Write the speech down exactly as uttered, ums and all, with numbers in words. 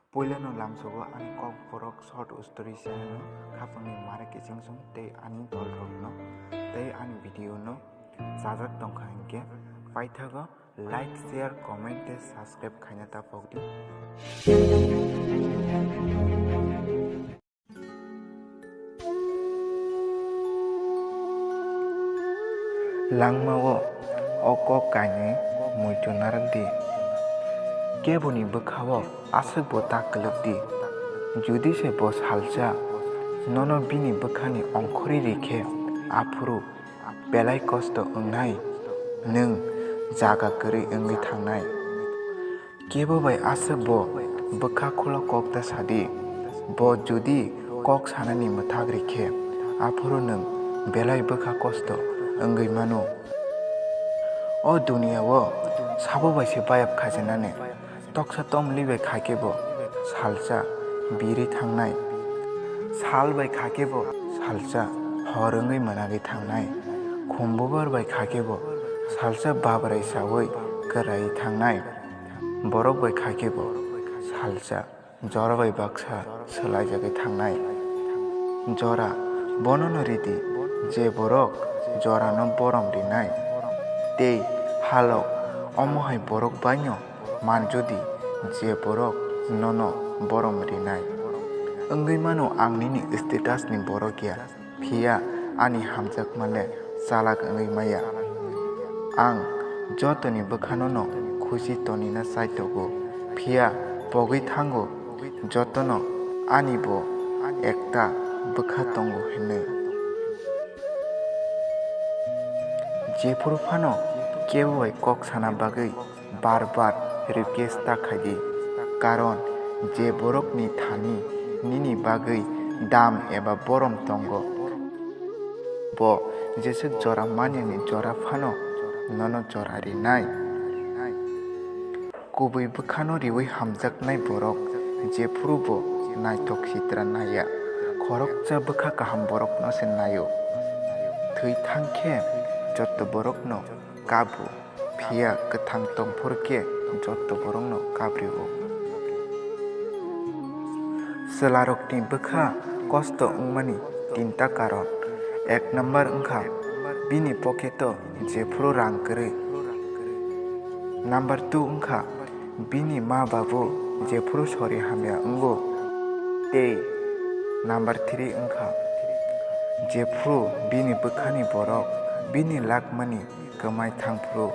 Puilano lamsogo ani kokborok short story channel no khapangni mare kiching song tei ani dol rok no tei ani video no chajak tongkha hinkhe paithago like, share, comment tei subscribe khaina ta pokdi. Langmao o kok kainwi muitu narwkdi. Keboni bwkhao aswkbo ta kwlwkdi. Judi se bo salsa nono bini bwkhani ongkhorwi rikhe, aphuru belai kosto wngnai, nwng jaga kwrwi wngwi thangnai. Kebo bai aswk bo bwkha khulo kok ta sadi. Bo judi kok sanani mwthak rikhe, aphuru nwng belai bwkha kosto wngwi mano. O duniyao sabo bai se bayap khajinani. Toksa tomli bai kha khe bo salsa biri thangnai. Sal bai kha khe bo salsa hor wngwi mwnagwi thangnai. Khumbubar bai kha khe bo salsa babrai saui kwrwi thangnai. Borok bai kha khe bo salsa jora bai baksa swlaijagwi thangnai. Jora bonono ridi, je borok jorano borom rinai. Tei halok omo hai borok baino manjodi, je borok nono borom rinai. Wngwi mano ang nini status ni borok ya. Phiya ani hamjakma le chalak wngwi maya. Ang jotoni bwkhano no khusi tonina chai tongo, phiya pogwi thango jotono ani bo ekta bwkha tongo hinwi. Jephuru phano kebo bai kok sana bagwi bar bar request ta khaidi, karon je borokni thani nini bagwi dam eba borom tongo, bo jeswk jora manyani jora phano nono jora rinai. Kubui bwkhano riui hamjaknai borok jephuru bo naithok sitra naiya, khoroksa bwkha kaham borokno se naio. Thwi thang khe jotto borokno kabu. Phiya kwthang tongphuru khe jotto borokno kabrio. Chwlarokni bwkha kosto wngmani tinta karon. Ek number wngkha bini pocket-o jephuru rang kwrwi. Number two wngkha bini ma babu jephuru sori hamya wngo. Tei number three wngkha jephuru bini bwkhani borok bini lakmani kwmai thangphuru